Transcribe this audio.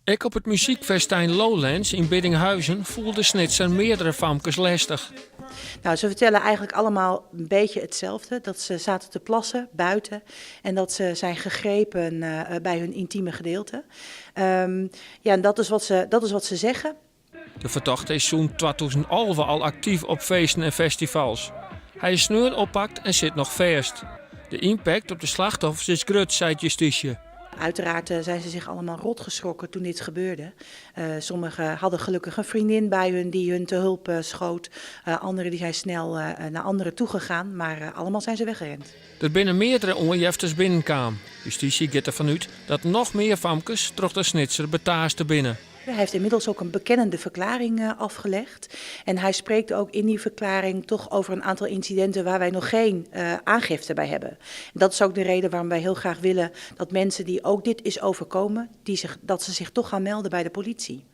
Ek op it muzykfestijn Lowlands yn Biddinghuizen foel de Snitser meardere famkes lestich. Nou, ze vertellen eigenlijk allemaal een beetje hetzelfde. Dat ze zaten te plassen buiten en dat ze zijn gegrepen bij hun intieme gedeelte. Ja, en dat is wat ze zeggen. De fertochte is sûnt 2011 al aktyf op feesten en festivals. Hy is sneon oppakt en sit noch fêst. De ympakt op de slachtoffers is grut, seit justysje. Uiteraard zijn ze zich allemaal rot geschrokken toen dit gebeurde. Sommigen hadden gelukkig een vriendin bij hun die hun te hulp schoot. Anderen die zijn snel naar anderen toegegaan, maar allemaal zijn ze weggerend. Der binne meardere oanjeftes binnenkaam. Justysje giet derfan út dat noch mear famkes troch de Snitser betaaste binne. Hij heeft inmiddels ook een bekennende verklaring afgelegd. En hij spreekt ook in die verklaring toch over een aantal incidenten waar wij nog geen aangifte bij hebben. En dat is ook de reden waarom wij heel graag willen dat mensen die ook dit is overkomen, dat ze zich toch gaan melden bij de politie.